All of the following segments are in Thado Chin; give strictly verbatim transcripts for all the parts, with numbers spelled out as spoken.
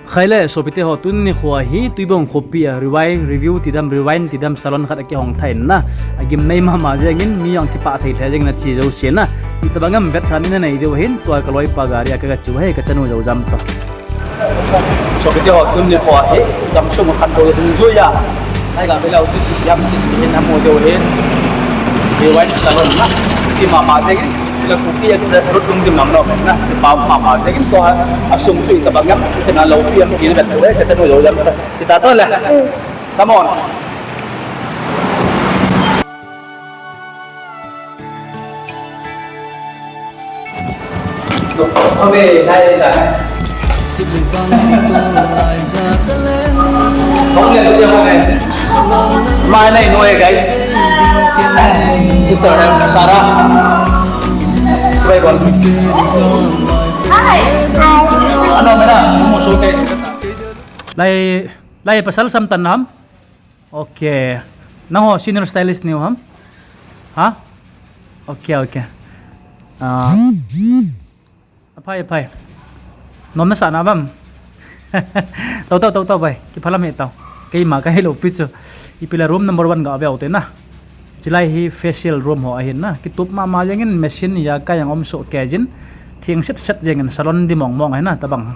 Khaile, sopite ho, tuni nikho hi Tuibong khopi a revive, review tidam, rewind tidam salon khat akihong thei na. Agim nei mama jengin, mi jong kipah thei lheh jengin achi jouse na. Itobang ham vet tha ni nanei diu hin, tua kaloipa gari a kaga chu hi, kachanu jou jam to. Sopite ho, tuni nikho hi, gamsung khantou dungjuia. Lai ga bela uti jam ti hin amu diu hin. Rewind salon na. Ti mama jengin. Ila khopi a kisa sarut lungdim nam lo na, pa mama jengin to a sum chu itobang ham, chena lopi ham, kina vet to, kachanu jou jam ta. Chita to le. Come on. Okay, dai, dai. Mai nai noi, guys. Sister Sarah. Subscribe. Hi. Ano mana? Mo so ke. Lai, lai pasal sam tan ham? Okay. Nangho senior stylist neo ham? Ha? Okay, okay. Ah. Aphai, aphai. Nom nasa na bam. Tau, tau, tau, tau, bai. Kiphalam he tau. Keima kahilou pi chu. Ipi le room number one ga ve u te na. Chilai hi facial room ho ahin na. Kitup mama jengin machine a ka jong um soh kei jin. Theng set set jengin salon di mong mong ahin na. Tobang.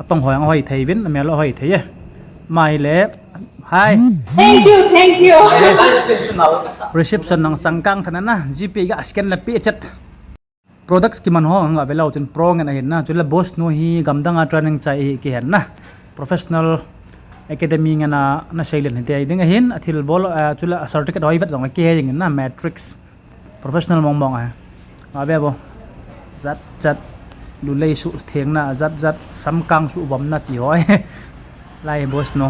Atong ho jong hoi thei vin, amel hoi thei e. Mai le. Hi. Thank you, thank you. Reception nang changkang thana na. G P ga scan le pe chat. Products kiman ho nga velou chun pro ngen ahin na, chule boss nu hi gamdang a training chai hi kihen na. Professional academy ngen a na seilen hi te ding ahin, athil bol, eh, chule a certificate hoi vet dong kihe ding na, matrix. Professional mong mong a. Nga ve bo. Zat zat. Lulei su theng na, zat zat. Samkang su vom na ti hoi. Lai boss nu.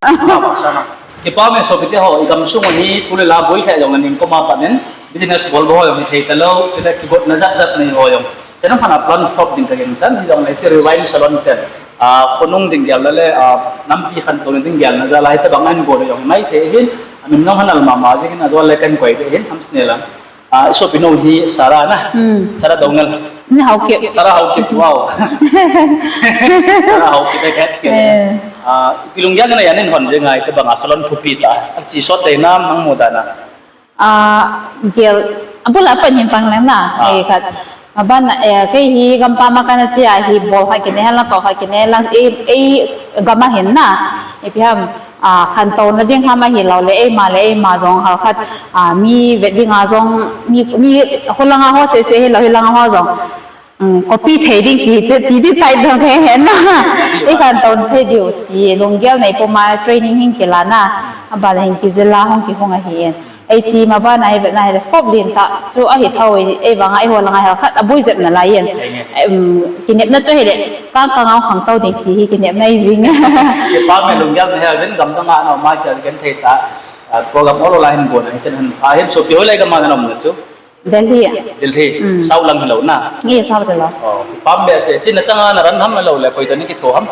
Ama bang sana. Kipah me sopite ho, i gamsung a hi thu le la boi lheh jong le ning koma pat in business bol bol jong hi thei talou, chule kigotna jat jat nei ho jong. Chena khana plan flop ding ka gen chan, hi jong le ti rewind salon ten. A, khonung ding gel le, a, nampi khantou ding gel na jal a hi tabang ahin bol jong mai thei hin, amin jong hanal mama jing hin ajol le kan koi de hin, ham sne la. A, i sopi nu hi Sarah na. Hmm. Sarah Doungel. Ni Haokip. Sarah Haokip, wow. Sarah Haokip, eh, kat ke. Eh. A, ipi lunggel na jan in hon jing a, tabang a salon thupi ta. A chi sot dei nam, nang mu da na. A, gel, abul a pan hin pang lang na. Ah. Eh, khat. Aban, eh, kei hi gampam a kana che a hi bol khat kine lang, to khat kine lang, eh, eh, gam a hin na. Ipi ham, a, khantouna ding ham ahilou le, eima le eima jong hal khat, a, mi vet ding a jong, mi, mi, holang a ho sese hilou, hilang a ho jong. Um, copy thei ding ti, ti, ti, ti type jong thei hen na. I khantou thei diu, ti lunggel nei puma training hin kila na. Abal hin kijil a hung kihung ahi en. Ei chi ma bana hi vetna hi le scope lien tah chu ahi thou, ei vang a eiho langa hel khat aboi jep nalai in. Em, kinepna chu hi le, kang kang a khangtou ding ti hi kinepna hi jing. Kipah me lunggel na hel vin gamdang a na ma kya gen thei ta, ah, program olo la hin bon a hin chen han a hin sopi hoi lai gam a na nom na chu. Delhi. Delhi. Mm. Sao lang hilou na. Nge sao de lo. Oh, kipah me se, chin na chang a na ran ham na lou le, koi to ni kitho ham.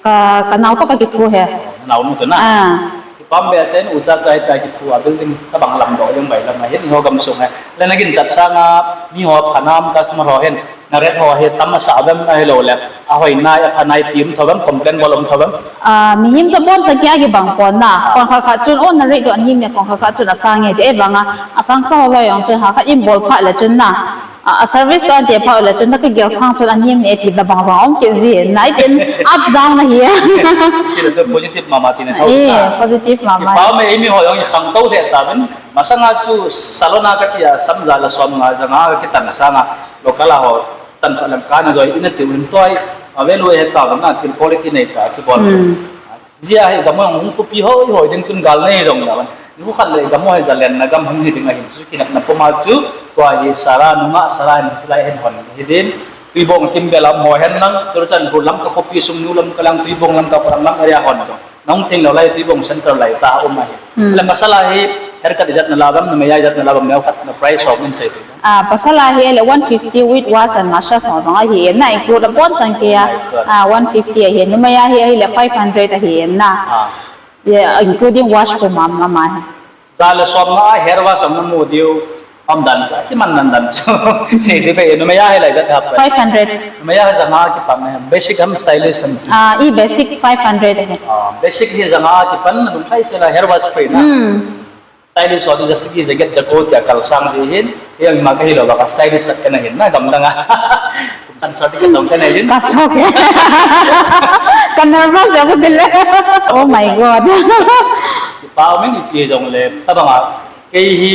Ka, ka nao to ka kithu he. Nao nu to na. Ah. Kipah be a sen u cha chai ta kithu a building tabang lam doh jong bai lam a hin ho gamsung he. Le na ginchat sanga mi ho phanam customer ho hin na rate ho hi tam asa vem ahilou le. Ahoi nai apha nai ti um tho vem complain bol um tho vem. Ah, mihem chu abonchan kia kibang pon na. Ah. Kong khat khat chun o na rate doh anem e, kong khat khat chun asang e ti e vang a. Asang sa ho loi jong chun ha khat in bol pha le chun na. A, a service to ante pha le chun na ka gel sang chun anem e ti na bang bang um kit ji. Nai tin up down na hi. Ti le to positive mama ti na thou. Eh, positive mama. Kipah me imi ho jong i khangtou le ta ben. Masanga chu salon a ka ti a sam ja le som nga ja nga kitan sanga local a ho tan sa lam ka na joi ina ti un toi. Ave lu he ta na thil quality nei ta kibol. Hmm. Jia hi gam hung thupi hoi hoi ding tun gal nei jong la. Ni khu khat le gam hoi jalen na gam hung hi ding ahin chu kinepna puma chu tua hi Sarah nunga Sarah in tilai hin hon hi din. Tuibong kim belam ho hen lang, Churachandpur Lamka khopi sung nu Lamka lang Tuibong Lamka Param lang area hon jong. Nong ting lo lai Tuibong center lai ta um ahi. Hmm. Le masala hi haircut ijat na la bam, numei a ijat na la bam, neo khat na price of min sei. Ah, pasal a hi le one fifty with wash and massage ho jong ahi na, include abonchan kei a. Ah, one fifty ahi, numei a hi, ahi le five hundred ahi na. Ah. Yeah, including wash puma mama hi. Ja le som nga hair wash am na mu diu. Umdan chu, kiman dan dan chu. Sei ti pe, numei a hilai jat hap. Five hundred. Numei a janga kipan ne, basic ham stylish ham. Ah, i basic five hundred hai. Ah, basic hi janga kipan, nung khai sela hair wash free na. Hmm. Stylish ho tu jasi ki jacket jako tia kal sang ji hin, hiang ma ka hilou ba ka stylish khat kana hin na gamdang a. Kan sa ti ka dong kana hin. Ka sok e. Ka nervous ja ko dile. Oh my God. Pau min ipi jong le, tabang a, kei hi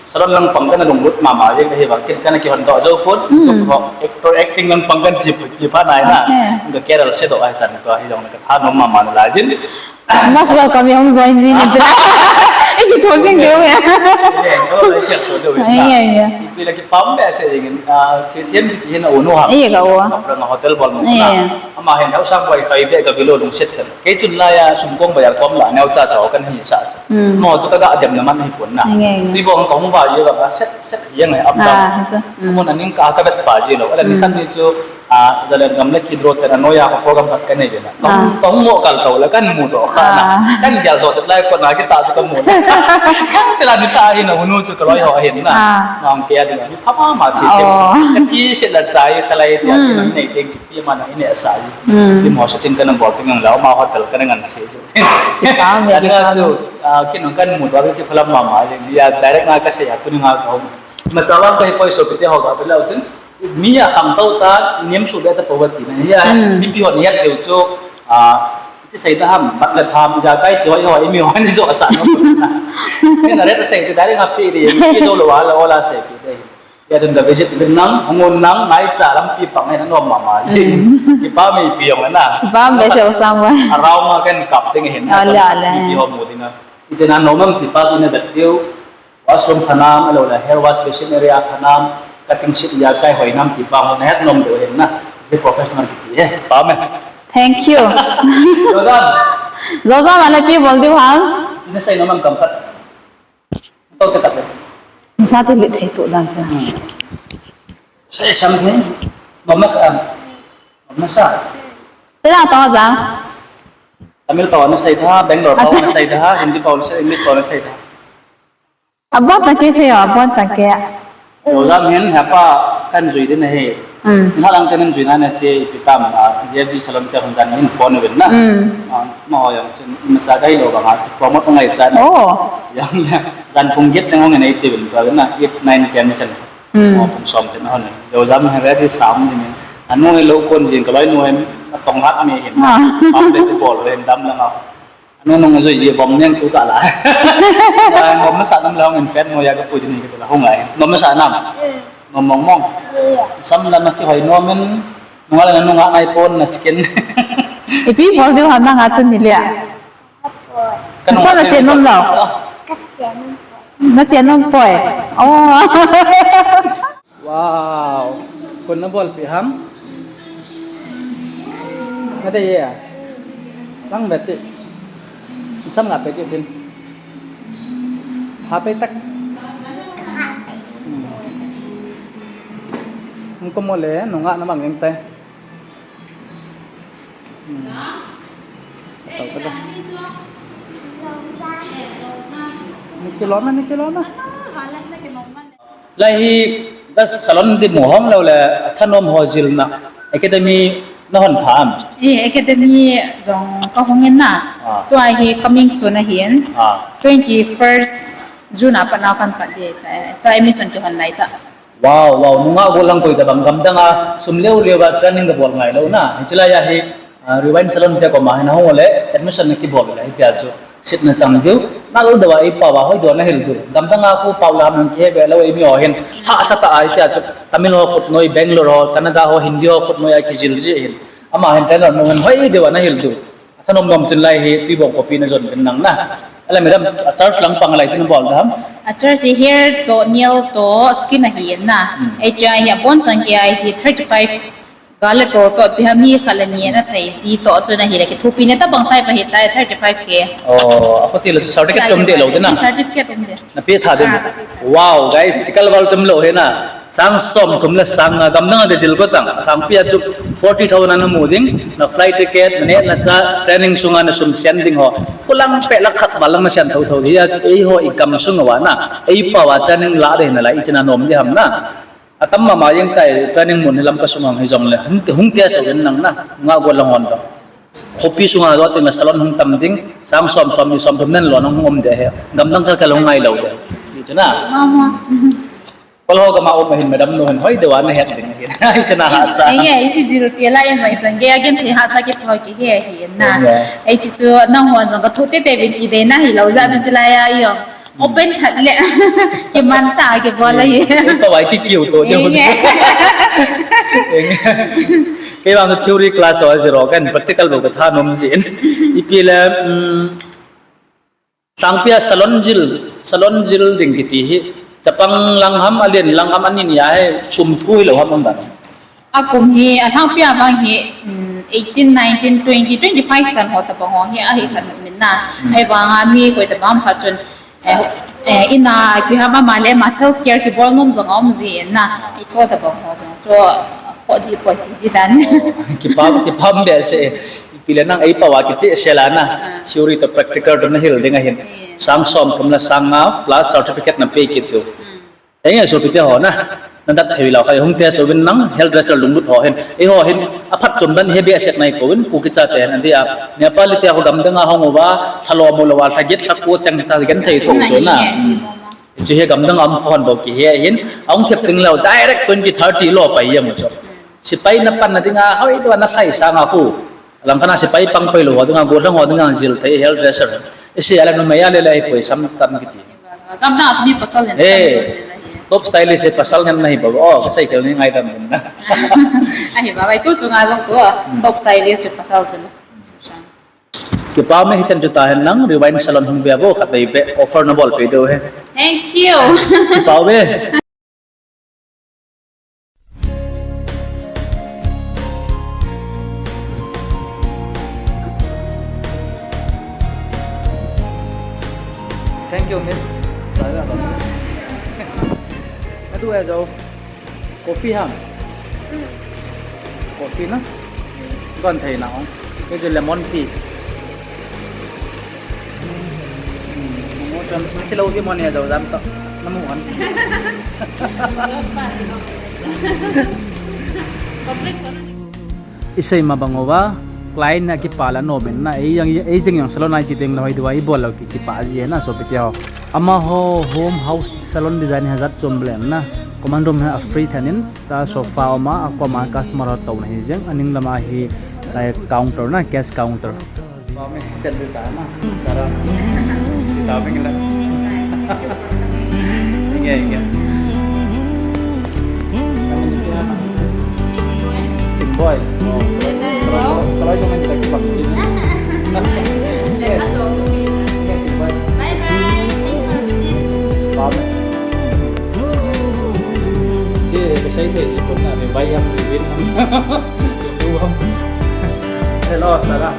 salon lang pang kana lunglut mama jeng ka hi ba, kin kana kihon doh jou pon, hmm, actor acting lang pang kan chi pu ki pa nai na. Okay. Ka career se doh ai tan ko hi jong ka thanom mama na lai jin. Most welcome, hung join jing in. Iki thosing deu ya. Ai, ai, ai. Ipi la kipam be se jing in, ah, thi thiam ki hin a unu ha. Iya ka u. Kapra nga hotel bol mo na. Iya. Ama hin hau sang wifi be ka bilo lungset kan. Kei tun la ya sum kong ba ya kom la neu cha cha kan hi cha cha. Hmm. Mo tu ka ga dem na man hi pon na. Iya, iya. Ti bong kong ba ye ba set set yang ai ap da. Ah, ha cha. Hmm. Mo na ning ka ka bet pa ji lo. Ala ni, hmm, kan ni chu. Ah, Zalen gam le kidro te na noya ko program khat ka nei ve na. Kong, ah, kong mo kal tau la kan mu to kha na. Ah. Kan gel to lai ko na kita chu ka mu. Chela ni ta hi na hunu chu to loi ho hin na. Ah. Ngam ke a ding ni pha ma ma thi thi. Oh. Ka chi se la chai ka lai ti a, hmm, nei teng ki pi ma na ine sa ji. Hmm. Ti mo shooting ka na bol ting ang la ma hotel ka na ngan se ji. Ki pa me, ki pa me. Chu, ah, kin kan mu to ki phalam mama. Ya direct na ka se ya ku ni nga ka. Ma chalang ka hi poi so pite ho ka se la u tin. Mi a khangtou ta, niam su be ta po va ti na. Hia, hmm, mipi hon hiat deu chu, ah, ti sei ta ham, bat le tham, ja kai ti hoi hoi, mi hoi ni jo sa no. Ni na re ta sei ti dari nga pi ri, pi do lo wa la ola sei ti dei. Ya tun da visit bin nang, ngun nang, ngai cha lampi pang ngai na nom mama ji. Hmm. Kipa mi pi yong na. Kipa mi se osam wa. Arau ma kan kap ting hin na. Ale, ale. Mipi ho mu ding na. Ichena nom am ti pa tu na da tiu. Washroom phanam, alo la hair wash basin area phanam, cutting sheet ya kai hoi nam ti pa mo na het nom deu hin na, je professional kiti he, pa me. Thank you. Jodam. Jodam ala pi bol diu ham. Ina sei nom am kam khat. To te khat le. Sa te le thei to dan sa. Hmm. Say something. Mama sa am. Mama sa. Te na to ja. Tamil pa na sei tha, Bangalore pa na sei tha, Hindi pa na sei, English pa na sei tha. Abon chang ke se yo, abon chang ke. Yo jam hin hapa kan jui din ahi. Hmm. Ina lang kan jui na ne te ipi tam a, J B salon te hon jan hin phone uvin na. Hmm. Ah, ma ho yang chin, ma cha dai lo ba ma chi promote ngai cha na. Oh. Yang, yang, jan pung get teng hong nei te vin to na, eight, nine, ten chan. Hmm. Oh, pung som chan hon. Yo jam hin ready sam jin. Anu he lo kon jin ka loi nu hem, tong hat mi hin. Ah. Pam le tu bol hen dam la ma. Anu nung jui ji bom neng tu ka la. Bom masa nam la hung in fan mo ya ka pui ni ka la hung ai. Bom masa nam. Mong mong mong. Sam la ma ki hoi no men. Nung la nung ai pon na skin. Ipi bol diu ham nang a tun ni le. Sa na chen nom lo. Na chen nom poi. Oh. Wow. Kon na bolpi ham? Na dei e. Lang beti. Sam nga pe ki din. Ha pe tak. Hmm. Ko mo le, nunga na mang yang tai. Hmm. Tau ka da. Ni kilo na, ni kilo na. Lai hi, just salon di mu hom lo le, thanom ho jilna. Academy na hon tham. Eh, academy jong ka hong in na. Ah. Tua hi coming soon ahin. Ah. Twenty-first June a pat na kan pat di ta. Tua admission kihon lai ta. Wow, wow, nunga golang koi ta bang gamdang a, sum leu leu a training ka bol ngai lo na. Hichu lai a hi, Ah, Rewind Salon te koma hin ahung le, admission na kibol le, hitia chu, seat na chang diu, na lo dawa i pawa, hoi dawa na hil diu. Gamdang a khu pau lam nang kihe be lo, i mi ho hin, hahsa ta ai tia chu, Tamil ho khut noi, Bangalore ho, Canada ho, Hindi ho khut noi a kijil ji hin. Ama hin trainer nung hin, hoi dawa na hil diu. Thanom nom tin lai hi, tui bong kopi na jon bin nang na. Ala madam, a charge lang pang lai tin bol dam. A charge hi hair to, nail to, skin ahi na. Hmm. H I hi, abon chang ki ai hi, thirty-five. Gal le to, to, pi ha mi khat le ni na sai ji to, chu na hi le ki thupi ne ta bang tai pa hi tai, thirty-five K. Oh, a khuti le certificate tum de lo de na. Certificate um de. Na pe tha de. Ah. Wow, guys, chikal val tum lo he na. Sang som thum le sang nga, gamdang a kijil got ang. Sangpi a chu forty thousand ana mu ding, na flight ticket, na neh, na chah, training sunga na sum sian ding ho. Khulang peh lakh khat val lang na sian thotho ding ahi chu, eiho i gamsung uva na. Ei pao a training la ding nalai, i china nom ding ham na. Atam mama jeng tai, training mun hi Lamka sunga hung hi jongle. Hung, hung test uvin nang na. Nga go lang hon to. Khopi sunga jo te na salon hung tam ding, sang som, som ni, som thum nen lou nang hung um ding ahi. Gamdang khat khat hung ngai lou ding. Ti chu na. Mama. Kol ho gam a um ahin, madam nu hin hoi deuva na het ding ahi. Hiche na hahsa. Ei, ei, i jil ti la in mai chan gei a genthei hahsa kithoi kihe ahi na. Ei, ei. Ei, hichu nangho jong ka thu tete uvin kidei na hilou jeh chun chulai a i jong open that le. Kiman tah a kibol ahi. Ei, ka vai kikiu to de. Ei, ei. Kei vang theory class ho jiro kan practical bou ka thanom jin. Ipi le, um, Sangpi a salon jil, salon jil ding kiti hi, chapang lang ham, alen lang ham, ani ni a hi, sum thu hilou ham, um dan. Akum hi, alhangpi a vang hi, mm, eighteen, nineteen, twenty, twenty-five chan ho tabang ho hi, ahi khat min na. Hmm. Ahivang a mi koi tabang phat chun, eh, eh, ina, ipi ham ama le ama self care kibol nom jong a um jin na. Hicho tabang ho jong, chu, ho di poi ti di dan. Oh, kipa, kipa um behseh. Ipi le nang ei pao a kicheh sel a na, ah, theory to practical to na hil ding ahin. Eh. Sang som thum le sang nga plus certificate na pe kit diu. Hmm. Ei nge sopite ho na, na dat hei lou khai hung test uvin nang hairdresser lunglut ho hin. Eiho hin aphatchom dan hi behseh nai pouvin Kuki chate hin ati a. Nepali te ho gamdang a hung uva, lha lom lou a, lha get lha ko chang ta genthei tho chu na. Hiche hi gamdang a um khon bou kihe ahin, ahung thep ding lou, direct twenty thirty lo pai jeng u chu. Sepai na panna dinga, hoi tua na sai sanga khu. Lang kana sepai pang pai lou ho dinga, gollhang ho dinga, jil thei hairdresser. Isi ala numei a le le poi sam tam kiti. Gamdang a chu mi pasal nen. Eh, top stylist hi pasal nen na hi bou. Oh, ka cycle ni ngai tam na. Ahi ba, bai tu chunga jong chu, hmm, top stylist chu pasal chu. Kipa um e, hichan chu tahen nang, Rewind Salon hung ve vo, khatvei beh offer na bolpeh diu ahi. Thank you. Kipa um e. Thank you, miss. Adu e jo. Coffee ham? Coffee na? Kon thei na hong. Kei chu lemon tea. Mo chan, na kilo hi mo ne do jam to. Na mu han. Isei ma bang uva, client na kipa la nom in na, ei jeng, ei jeng jong salon a iche teng le hoi diu va, ibol lou ki, kipa ji na, sopite ho. Amaho home house salon design hi ajat chom belen na, common room hi a free tah in, ta sofa um a, akoma customer ho touna hi jeng, aning lama hi, eh, counter na, cash counter. Inge, inge. Chingboy. Kalau, kalau cuma kita kipas ini. Bye bye. Thank you for the visit. Bye. Hello, Sarah.